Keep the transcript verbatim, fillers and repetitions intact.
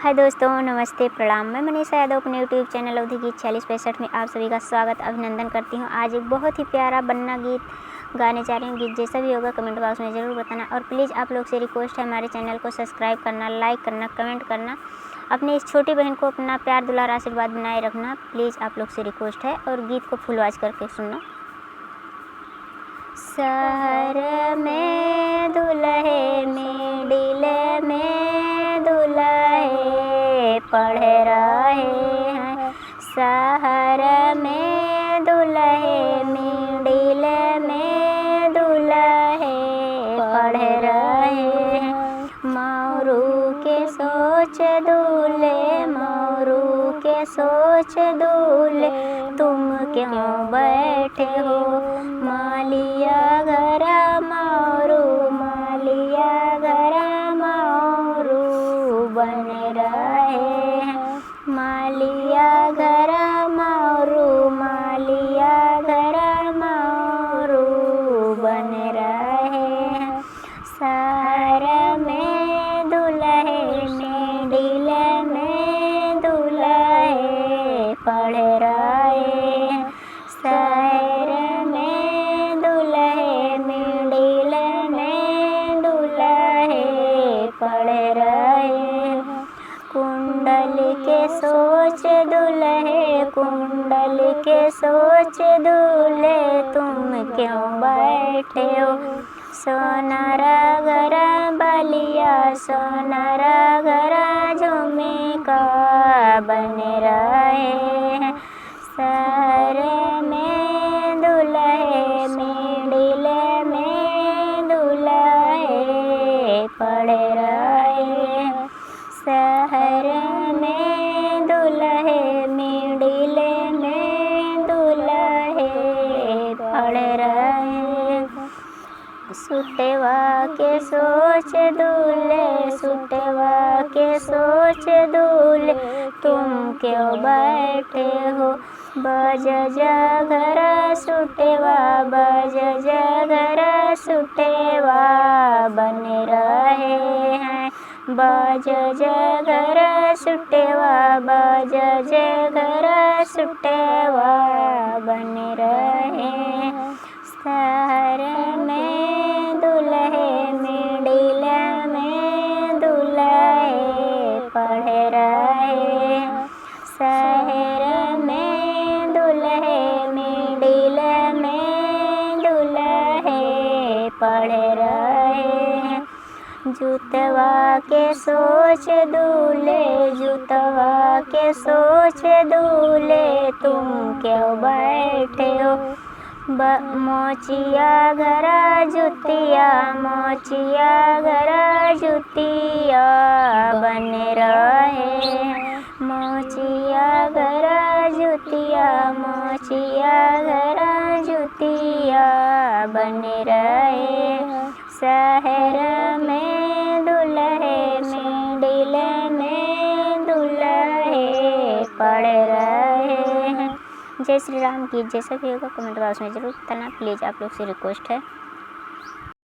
हाय दोस्तों, नमस्ते, प्रणाम। मैं मनीषा यादव अपने YouTube चैनल अवधी गीत छियालीस पैंसठ में आप सभी का स्वागत, अभिनंदन करती हूँ। आज एक बहुत ही प्यारा बन्ना गीत गाने जा रही हूँ। गीत जैसा भी होगा कमेंट बॉक्स में ज़रूर बताना, और प्लीज़ आप लोग से रिक्वेस्ट है हमारे चैनल को सब्सक्राइब करना, लाइक करना, कमेंट करना। अपने इस छोटी बहन को अपना प्यार, दुलार, आशीर्वाद बनाए रखना, प्लीज़ आप लोग से रिक्वेस्ट है। और गीत को फुल वॉच करके सुनना। शहर में दुलहे, मिडिल में दुलहे पढ़ रहे हैं। शहर में दुलहे, मिडिल में दुलहे पढ़ रहे हैं। मौरू के सोच दुले, मौरू के सोच दुले, तुम क्यों बैठे हो? मालिया घरा मौरू, मालिया घरा मौरू बन रहे हैं। मालिया घरा मौरू, मालिया घरा मौरू बन रहे हैं। शहर में दुलहे, मिडिल में दुलहे पढ़ रहे हैं। शहर में दुलहे, मिडिल में दुलहे पढ़ रहे हैं। कुंडल के सोच दुलहे, कुंडल के सोच दुले, तुम क्यों बैठे हो? सोनारा घरा बलिया, सोनारा घरा झुमका बन रहे हैं। शहर में दुलहे, मिडिल में दुलहे पढ़ रहे हैं। शहर में दुलहे, मिडिल में दुलहे पढ़ रहे हैं। सुटवा के सोच दुले, सुटवा के सोच दुले, तुम क्यों बैठे हो? बज जा घरा सुटवा, बज जा घरा सुटवा बन रहे हैं। बज जा घरा सुटवा, बज जा घरा सुटवा बन रहे हैं। शहर में दुलहे, मिडिल में दुलहे पढ़ रहे हैं। शहर में दुलहे, मिडिल में दुलहे पढ़ रहे हैं। जुतवा के सोच दुले, जुतवा के सोच दुले, तुम क्यों बैठे हो? ब-, मोचिया घरा जुतिया, मोचिया घरा जुतिया बन रहे हैं। मोचिया घरा जुतिया, मोचिया घरा जुतिया बन रहे हैं। शहर में दुलहे, मिडिल में दुलहे पढ़ रहे हैं। जय श्री राम। गीत जैसा भी होगा कमेंट बॉक्स में ज़रूर बताना, प्लीज आप लोग से रिक्वेस्ट है।